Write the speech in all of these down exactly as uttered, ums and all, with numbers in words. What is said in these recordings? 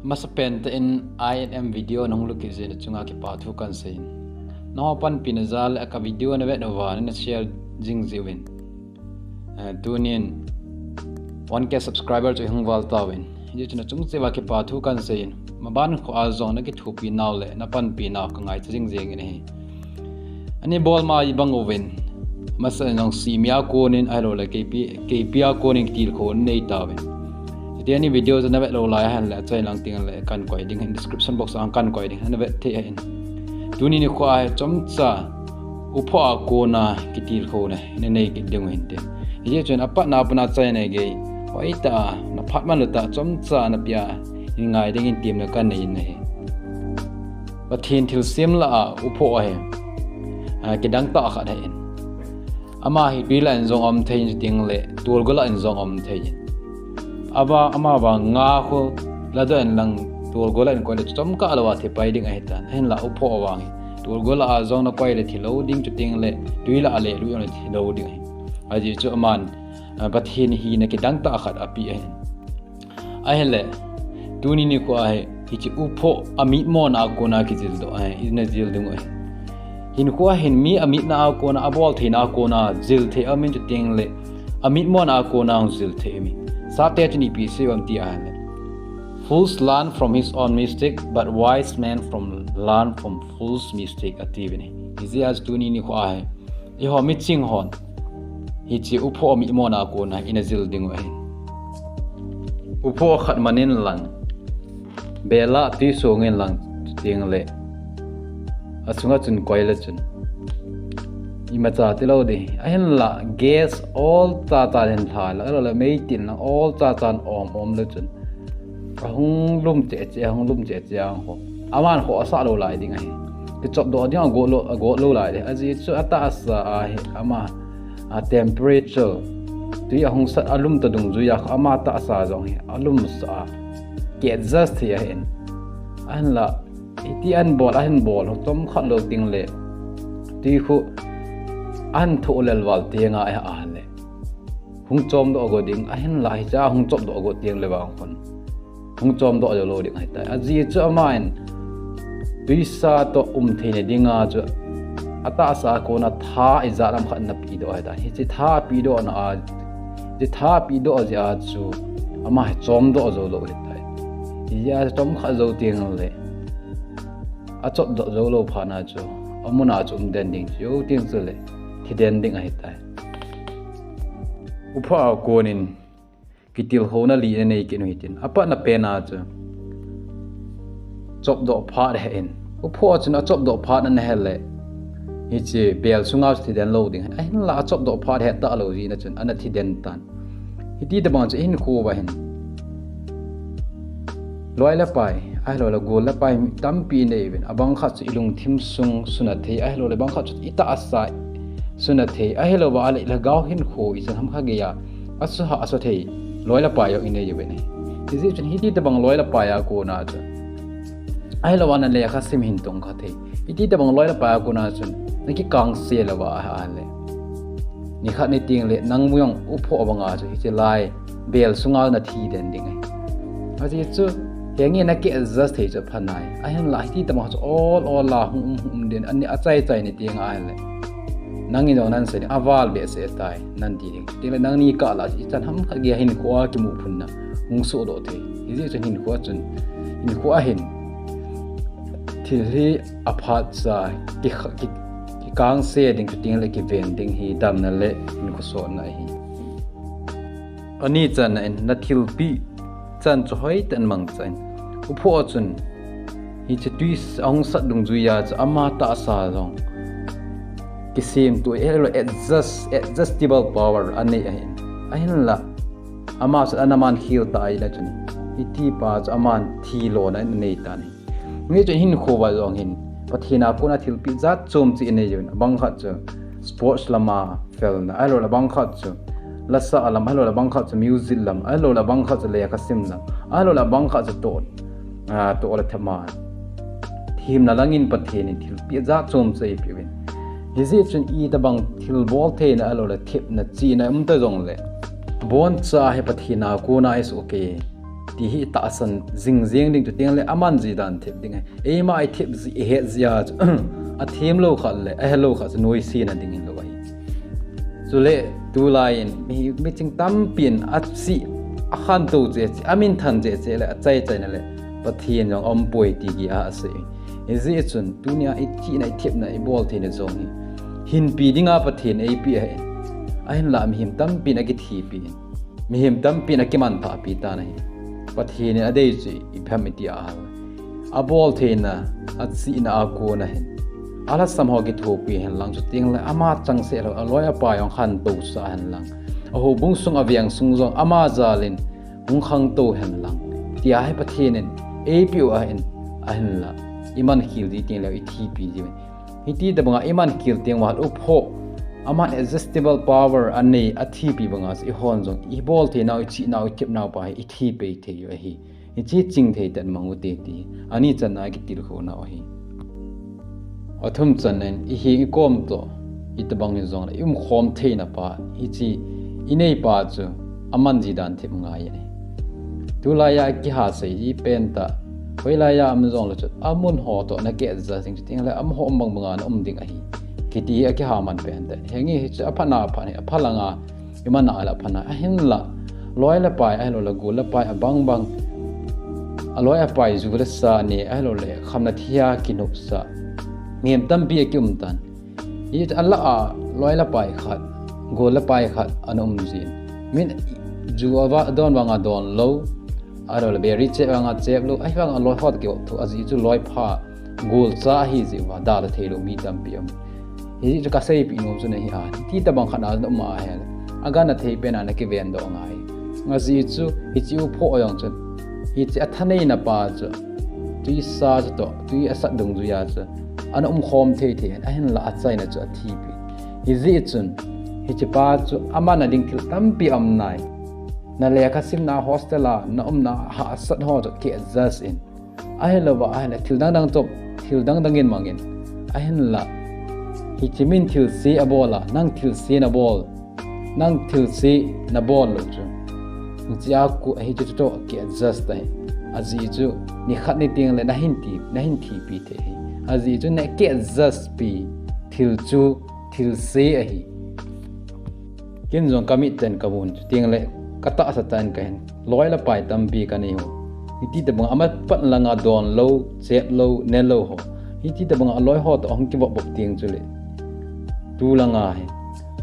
Masapen tah in I and M video nahung lukit jeh in nachunga kipa thu kahin seiyin. Nangho panpina jal a ka video navet uva, nana share jing jeh uvin, eh, tunin one K subscriber chu ihung val tauvin. Hijeh chun nachung cheh uva kipa thu kahin seiyin. Maban kho a jong nakithopi nau le napanpi nau kangaicha jing jing in ahi. Ani bol ma ibang uvin, masa in jong simi a konin, ahilouleh keipi, keipi a konin kitilkhou nei tauvin. Chuti ani video chu navet lou lai ahin le, achai lang teng le kahin koi ding ahin, description box a kahin koi ding ahin, navet thei ahin. Tuni nikho a hi chomcha U Phoh a kona kitilkhouna nanei kit diu hinte. Hijeh chun apatna a pat a achaina gei, hoitah a, naphat man lou tah, chomcha napeh a hin ngai dingin temna kanei in ahi. Pathen thilsem lah a U Phoh ahi, a, kidang tah khat ahin. Ama hi tui lah in jong aum thei in, chuti le tolgol lah in jong aum thei in. Ava, ama vang nga khu ladoh in lang tolgol lah in koi le chomkhat lou a thi pai ding ahitan. Ahinla U Phoh vang hi tolgol lah a jong nakoi le thi lou ding, chuti le tui lah a le lui jong le thi lou ding ahi. Ajeh chu aman, a, Pathen hina kidang tah khat apeh ahin. Ahile, tuni nikho a hi, hiche U Phoh a mitmona a kona kijil doh ahi, ina jil ding u ahi. Hinkho a hin mi amitna a kona, abol theina a kona jil thei aum in, chuti le amitmona a kona hung jil thei aum in. Sapte chun ipi asei uvem ti ahile, "Fools learn from his own mistake, but wise men from learn from fools' mistake," atiuvin ahi. Hijeh a chu tuni nikho a hi, eiho miching hon hiche U Phoh a mitmona a kona ina jil ding u ahi. U Phoh khat man in lang, bel a tui song in lang, chuti le asunga chun koi le chun imacha ti lou ding. Ahinla gas ol chacha in lha le, ahilouleh meitin lang ol chacha in om om le chun ahung lum cheh cheh, ahung lum cheh cheh a hung. Aman kho asah lou lai ding ahi. Kichop doh ding agot lou, agot lou lai ding. Ajeh chu atahsa a hi ama, a, temperature, tui ahung sat, alum ta dungjui a kho ama tahsa jong hi alum sah a, ki adjust thei ahin. Ahinla hiti ahin bol, ahin bol, chomkhat lou teng le tui khu ahin thoh lel val teng a, ahile hung chom doh go ding, ahinla hiche a hung chop doh go teng le vang khun hung chom doh jou lou ding ahitai. Ajeh chu aman tuisa toh um theina dinga chu atahsa a kona tha ijat ham khat ana pe doh ahitai. Hiche tha ape doh na a, hiche tha ape doh jeh a chu ama hi chom doh jou lou ahitai. Hijeh a chomkhat jou teng le achop doh jou lou phat na chu amun a chu um den ding, chujou teng chule thi den ding ahitai. U Phoh a konin kitilkhouna li nanei kit u hitin. Apatna pen a chu chop doh phat ahin. U Phoh chun achop doh phat ana he le, hiche bel sunga chu thi den lou ding. Ahinla achop doh phat ahe talou jeh in chun ana thi den tan. Hiti tabang chu ihinkho uva hin loi le pai, ahilouleh gol le pai tampi inei uvin. Abang khat chu ilungthim sung suna thei, ahilouleh bang khat chu itahsa suna thei, ahilouva le lhagao hinkho ichan ham khat geiya asuha asuthei loi le pai jong inei uvin ahi. Hijeh chun hiti tabang loi le pai a kona chu, ahilouva na lekha sim hin tong kha thei, hiti tabang loi le pai a kona chun nakikangse louva ahile, nikhat ni teng le nang jong U Phoh banga chu hiche lai bel sunga nathi den ding ahi. Ajeh chu henge naki adjust thei chu apha nai. Ahinla hiti tabang chu ol ol a hung um hung um den, ani achai chai ni teng ahile, nangin jong nansei ding, aval behseh tai nati ding. Teng le nangni kah lah ichan ham khat geiya hinkho a kimu phunna hung sohdoh thei. Hijeh chun hinkho a chun, hinkho a hin thil hi aphat cha ki, ki, kikangse ding, chuti le kiven ding hi damna le hinkho sotna ahi. Ani channa in nathilpeh chan chu hoitah in mangcha in. U Phoh chun hiche tui ahung sat dungjuiya chu ama tahsa jong kisemtoh, ahilou adjust, adjustable power anei ahin. Ahinla ama chun ana man khel ta ahile chun, hitipa chu aman thilona anei tan ahi. Hichun hinkho uva jong hin Pathen a kona thilpeh jat chom cheh inei uvin, abang khat chu sports lama felna, ahilou le bang khat chu lasa lam, ahilou le bang khat chu music lam, ahilou le bang khat chu lekha sim lam, ahilou le bang khat chu toh, a, toh le thema themna langin Pathen in thilpeh jat chom cheh eipeuvin. Hijeh chun itobang thilbol theina ahilou le thepna chihna um ta jongle, aboncha hi Pathen a kona isoh kei. ti hi tahsan jing jeng ding, chuteng le aman ji dan thep ding ahi. Eima i thep ji, i het ji a chu, athem lou khat le ahe lou khat chu noise na ding hilou ahi. Chule tulai in mi, miching tampi in achi, akhantou cheh cheh, amin than cheh cheh le achai chaina le Pathen jong aumpoi ti geiya asei. Hijeh chun tunia i chihna, i thepna, i bol theina jong hi hinpi dinga Pathen eipeh ahi. Ahinla mihem tampi in akithipi in, mihem tampi in akimanthahpi tan ahi. Pathen in adei chu ipi ham iti ahile, abol theina, achihna a kona hin alhasam ho kithopi hen lang, chuteng le ama changseh lou, aloi apai jong khantou sah hen lang, ahoubung sung, aveng sung jong ama jal in hung khangtou hen lang, tia hi Pathen in eipeh u ahin, ahinla iman khel ji teng le ithipi ji. Hiti tobanga iman khel teng uva uphoh, aman irresistible power anei, athipi banga chu eihon jong ibol theinau, ichihnau, ithepnau pa hi ithi pei thei u ahi. Hiche chingthei tah in mang ute ti, ani channa kitilkhouna u ahi. Athum channa in, ihi ikom toh, itobang hijongle i umkhom theina pa, hiche inei pa chu aman ji dan thep ngai ahi. Tulaiya kihasei ji pentah, hoilaiya um jongle chu amun ho toh na kiadjust ding, chuteng le amaho um bang banga na um ding ahi, kiti hi akihaman pentah. Henge hichu aphatna aphat hi, apha langa iman a le aphatna, ahinla loi le pai, ahilou le gol le pai abang bang, aloi apai ju le sa ne, ahilou le khamna thia kinopsah, mihem tampi akium tan. Hichu alah a loi le pai khat, gol le pai khat ana um jin, min ju ava don vanga don lou, ahilou le beri chep vanga chep lou, ahivanga loi ho toh kivop thu, ajeh chu loi pha, gol cha ahi jeh uva dalha theilou mi tampi um. Hijeh chu kaseipeh nom chu nahi a, hiti tobang khat na um ahile, agangthei pen a na kivendoh ngai. Ajeh chu hiche uphoh jong chu, hiche athaneina pa chu, twisa chu toh, twi asat dungjuiya chu ana umkhom thei thei, ahinla achaina chu athipi. Hijeh chun hiche pa chu amanna ding thil tampi aum nai. Na lekha simna, hostel a na umna, hahsat ho chu kiadjust in. Ahilouva ahile thil dang dang toh, thil dang dang in mangin. Ahinla hiche min thilse abol a, nang thilse nabol, nang thilse nabol lou chu, hichea kon hiche chu toh kiadjust ahi. Ajeh chu nikhat ni teng le nahin thi, nahin thipi thei ahi. Ajeh chu na kiadjust pi thil chu thilse ahi. Ken jong kamit tah in kamun, chuteng le katahsa tah in kahin, loi le pai tampi kanei ho, hiti tobanga amapat langa don lou, chep lou, ne lou ho, hiti tobanga aloi ho toh ahung kivop vop teng chule, tulanga hi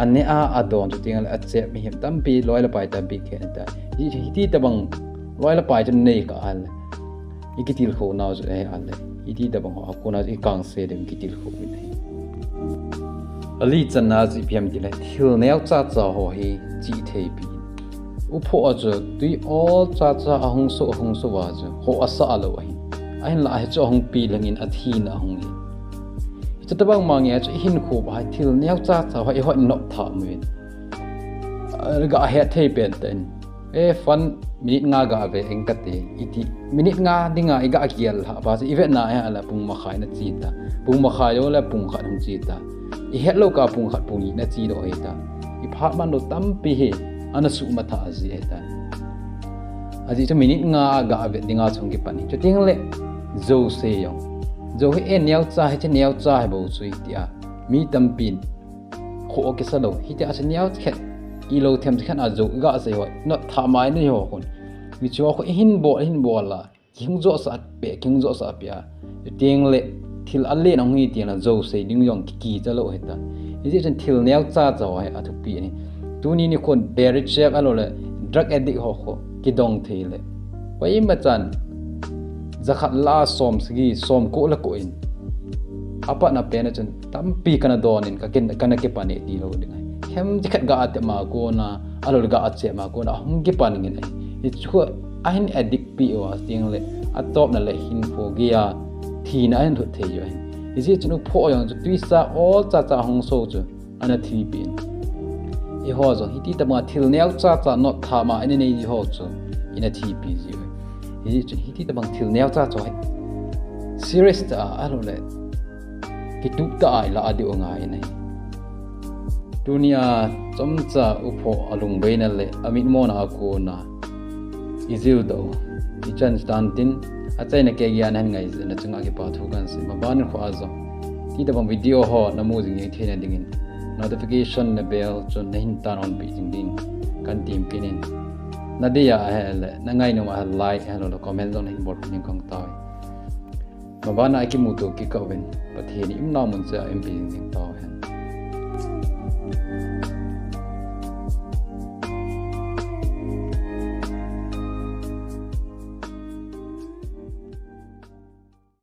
ane a adon, chuteng le achep mihem tampi, loi le pai tampi khen ta. Hi, hiti tobang loi le pai chu nei kah le, ikitilkhounau chu ahi ale, hiti tobang ho akona chu ikangse ding kitilkhou in ahi. Ali channa chu ipi ham tile, thil neocha cha ho hi chihtheipi in. Uphoh a chu twi ol cha cha ahung so, ahung so uva chu ho asah lou ahi. Ahinla hichu ahung pilhing in athina ahung hi. Hichu tobang mange chu ihinkho uva hi thil neocha cha ho ihoi nop tha mu in, gahet thei pentah in, e, fan minute nga gave ing kati, iti, minute nga dinga igagel lhah pa chu ivetna ahile pung makhai nache ta, pung makhai lou le pung khat hung che ta, ihet lou kah pung khat pung ni nache doh hita, iphat man lou tampi hi ana suhmatha ji hita. Ajeh chu minute nga gavet dinga chung kipan hi. Chuteng le jouse jong, jou hi e neocha, hiche neocha hi bou chu iti a, mi tampin khoh kisa lou, hitia chu neocha khat, ilou them khat a jou igasei ho, nop tha mai nei ho khun, hiche ho khu ihin bol, ihin bol a, kihung jotsah peh, kihung jotsah peh a, chuteng le thil alen ahung hi teng le jouse ding jong kikicha lou hita. Hijeh chun thil neocha cha ho hi athupi ahi. Tuni nikhon beri chep ahilou le drug addict ho khu kidong thei le, koimachan jakhat lah a somsagi, somko le ko in apatna pen a chun tampi kana don in, ka kin, kana kipan e tilou ding ahi. Themcha khat ga atep ma kona, ahilou le ga achep ma kona ahung kipan ngin ahi. Hichu ahin addict pi uva teng le, atopna le hinkho geiya thina ahin lhut thei u ahi. Hijeh chun uphoh jong chu twisa ol cha cha ahung so chu ana thipi in. Eiho jong hiti tobanga thil neocha cha nop tha ma ina nei ji ho chu ina thipi ji u ahi. Hijeh chun hiti tobang thil neocha cha hi serious tah a, ahilou le kitup tah a ilah diu angai in ahi. Tunia chomcha uphoh alungbeina le amitmona a kona ijildoh u, Ichan tan tin, achaina kei geiya nahin ngai jeh in nachunga kipa thu kahin sei. Maban in kho a jong, hitobang video ho namu jing thei nading in, notification na bell chu nahin turn on peh jing din kahin tem kit in. Nadei a ahile, nangai nom a ahile like, ahilou le comment jong nahin bol ding kahin tao e. Maban a kimuto kit kah uvin, Pathen in imna mun cheh a eipe jing ding tao hen.